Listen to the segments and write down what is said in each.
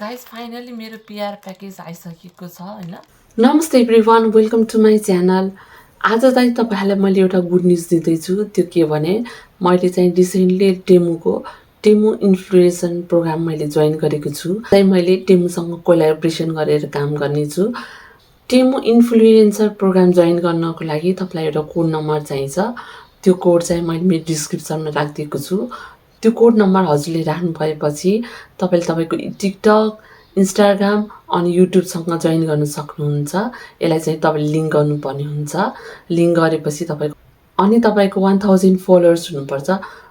Guys finally मेरो PR package आइसकेको छ हैन। नमस्ते everyone, welcome to my channel. आज चाहिँ तपाईँहरूलाई मैले एउटा गुड न्युज दिँदैछु। त्यो के भने मैले चाहिँ रिसेन्टली टेमु इन्फ्लुएन्सर प्रोग्राम मैले जोइन गरेको छु। चाहिँ मैले टेमुसँग कोलाबोरेसन गरेर काम गर्नेछु। टेमु इन्फ्लुएन्सर प्रोग्राम जोइन गर्नको लागि तपाईँलाई एउटा कोड नम्बर चाहिन्छ। त्यो कोड चाहिँ मैले मेरो डिस्क्रिप्सनमा राखिदिएको छु। त्यो कोड नम्बर हजुरले राख्नु भएपछि तपाईँले तपाईँको टिकटक, इन्स्टाग्राम अनि युट्युबसँग जोइन गर्न सक्नुहुन्छ। यसलाई चाहिँ तपाईँले लिङ्क गर्नुपर्ने हुन्छ। लिङ्क गरेपछि तपाईँको 1000 फलोवर्स हुनुपर्छ।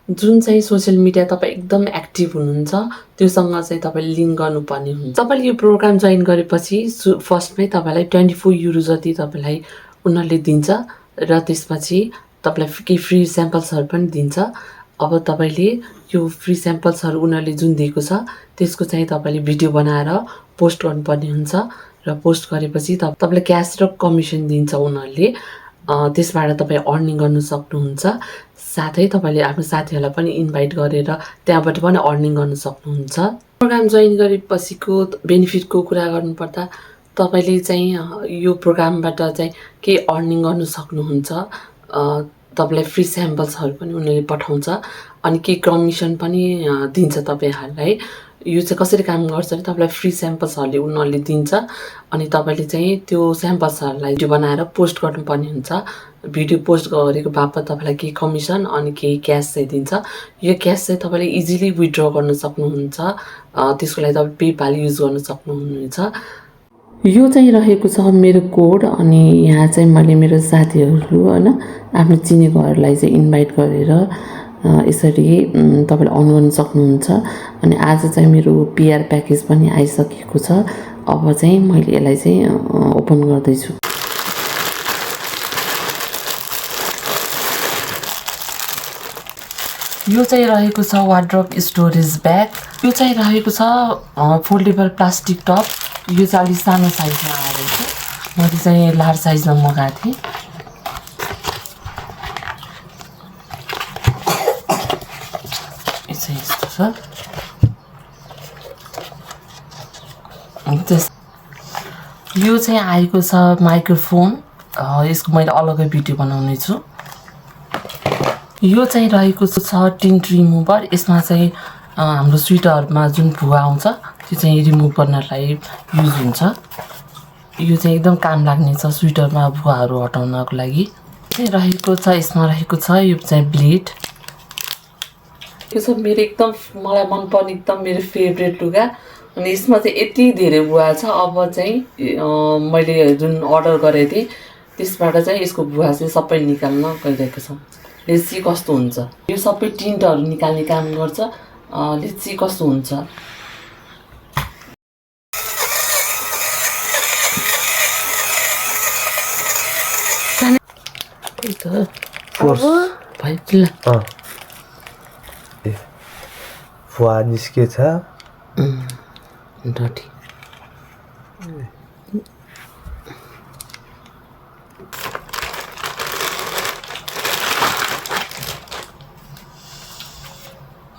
जुन चाहिँ सोसियल मिडिया तपाईँ एकदम एक्टिभ हुनुहुन्छ त्योसँग चाहिँ तपाईँले लिङ्क गर्नुपर्ने हुन्छ। तपाईँले यो प्रोग्राम जोइन गरेपछि फर्स्टमै तपाईँलाई 24 युरो जति तपाईँलाई उनीहरूले दिन्छ र त्यसपछि तपाईँलाई केही फ्री स्याम्पल्सहरू पनि दिन्छ। अब तपाईँले यो फ्री स्याम्पल्सहरू उनीहरूले जुन दिएको छ त्यसको चाहिँ तपाईँले भिडियो बनाएर पोस्ट गर्नुपर्ने हुन्छ र पोस्ट गरेपछि तपाईँलाई क्यास र कमिसन दिन्छ उनीहरूले। त्यसबाट तपाईँ अर्निङ गर्नु सक्नुहुन्छ। साथै तपाईँले आफ्नो साथीहरूलाई पनि इन्भाइट गरेर त्यहाँबाट पनि अर्निङ गर्न सक्नुहुन्छ। प्रोग्राम जोइन गरेपछिको बेनिफिटको कुरा गर्नुपर्दा तपाईँले चाहिँ यो प्रोग्रामबाट चाहिँ केही अर्निङ गर्नु सक्नुहुन्छ। तपाईँलाई फ्री स्याम्पल्सहरू पनि उनीहरूले पठाउँछ अनि केही कमिसन पनि दिन्छ तपाईँहरूलाई। यो चाहिँ कसरी काम गर्छ भने तपाईँलाई फ्री स्याम्पल्सहरूले उनीहरूले दिन्छ अनि तपाईँले चाहिँ त्यो स्याम्पल्सहरूलाई भिडियो बनाएर पोस्ट गर्नुपर्ने हुन्छ। भिडियो पोस्ट गरेको बापत तपाईँलाई केही कमिसन अनि केही क्यास चाहिँ दिन्छ। यो क्यास चाहिँ तपाईँले इजिली विथड्र गर्न सक्नुहुन्छ। त्यसको लागि तपाईँ पेपाल युज गर्न सक्नुहुनेछ। यो चाहिँ रहेको छ मेरो कोड अनि यहाँ चाहिँ मैले मेरो साथीहरू होइन आफ्नो चिनेकोहरूलाई चाहिँ इन्भाइट गरेर यसरी तपाईँले अर्न गर्न सक्नुहुन्छ। अनि आज चाहिँ मेरो पिआर प्याकेज पनि आइसकेको छ। अब चाहिँ मैले यसलाई चाहिँ ओपन गर्दैछु। यो चाहिँ रहेको छ वार्डरोब स्टोरेज ब्याग। यो चाहिँ रहेको छ फोल्डेबल प्लास्टिक टप। यो चाहिँ अलिक सानो साइजमा आएको छ। मैले चाहिँ लार्ज साइजमा मगाएको थिएँ। यस्तो छ। यो चाहिँ आएको छ माइक्रोफोन। यसको मैले अलग्गै भिडियो बनाउने छु। यो चाहिँ रहेको छ टिन्ट रिमुभर। यसमा चाहिँ हाम्रो स्वेटरमा जुन भुवा आउँछ त्यो चाहिँ रिमुभ गर्नलाई युज हुन्छ। यो चाहिँ एकदम काम लाग्ने छ स्वेटरमा भुवाहरू हटाउनको लागि। रहेको छ यसमा रहेको छ यो चाहिँ ब्लेड। यो चाहिँ मेरो एकदम मलाई मनपर्ने एकदम मेरो फेभरेट लुगा अनि यसमा चाहिँ यति धेरै भुवा छ। अब चाहिँ मैले जुन अर्डर गरेको थिएँ त्यसबाट चाहिँ यसको भुवा चाहिँ सबै निकाल्न गइरहेको छ। लेट्स सी कस्तो हुन्छ। यो सबै टिन्टहरू निकाल्ने काम गर्छ। लेट्स सी कस्तो हुन्छ। भुवा निस्केछ। डटी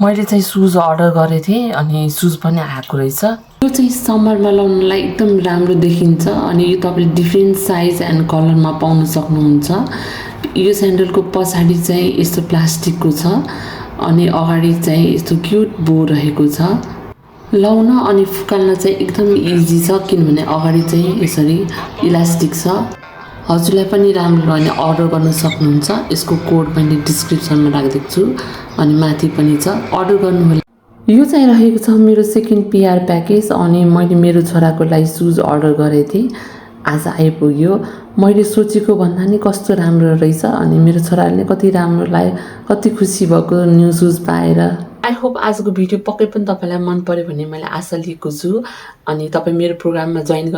मैले चाहिँ सुज अर्डर गरेको थिएँ अनि सुज पनि आएको रहेछ। यो चाहिँ समरमा लाउनलाई एकदम राम्रो देखिन्छ अनि यो तपाईँले डिफ्रेन्ट साइज एन्ड कलरमा पाउन सक्नुहुन्छ। यो स्यान्डलको पछाडि चाहिँ यस्तो प्लास्टिकको छ अनि अगाडि चाहिँ यस्तो क्युट बो रहेको छ। लाउन अनि फुकाल्न चाहिँ एकदम इजी छ किनभने अगाडि चाहिँ यसरी इलास्टिक छ। हजुरलाई पनि राम्रो भने अर्डर गर्न सक्नुहुन्छ। यसको कोड मैले डिस्क्रिप्सनमा राखिदिएको छु अनि माथि पनि छ, अर्डर गर्नुहोला। यो चाहिँ रहेको छ मेरो सेकेन्ड पिआर प्याकेज अनि मैले मेरो छोराको लागि सुज अर्डर गरेको थिएँ। आज आइपुग्यो। मैले सोचेको भन्दा नि कस्तो राम्रो रहेछ अनि मेरो छोराले कति राम्रो लाग्यो, कति खुसी भएको न्यू सुज पाएर। आई होप आजको भिडियो पक्कै पनि तपाईँलाई मन पर्यो भन्ने मैले आशा लिएको छु। अनि तपाईँ मेरो प्रोग्राममा जोइन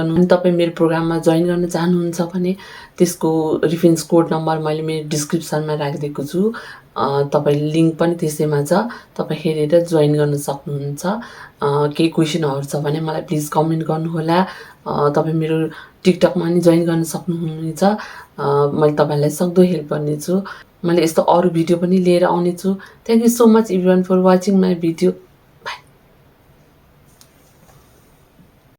गर्न चाहनुहुन्छ भने त्यसको रेफरेन्स कोड नम्बर मैले मेरो डिस्क्रिप्सनमा राखिदिएको छु। तपाईँ लिङ्क पनि त्यसैमा छ। तपाईँ हेरेर जोइन गर्न सक्नुहुन्छ। केही क्वेसनहरू छ भने मलाई प्लिज कमेन्ट गर्नुहोला। तपाईँ मेरो टिकटकमा पनि जोइन गर्न सक्नुहुनेछ। मैले तपाईँलाई सक्दो हेल्प गर्नेछु। मैले यस्तो अरू भिडियो पनि लिएर आउनेछु। Thank you so much everyone for watching my video.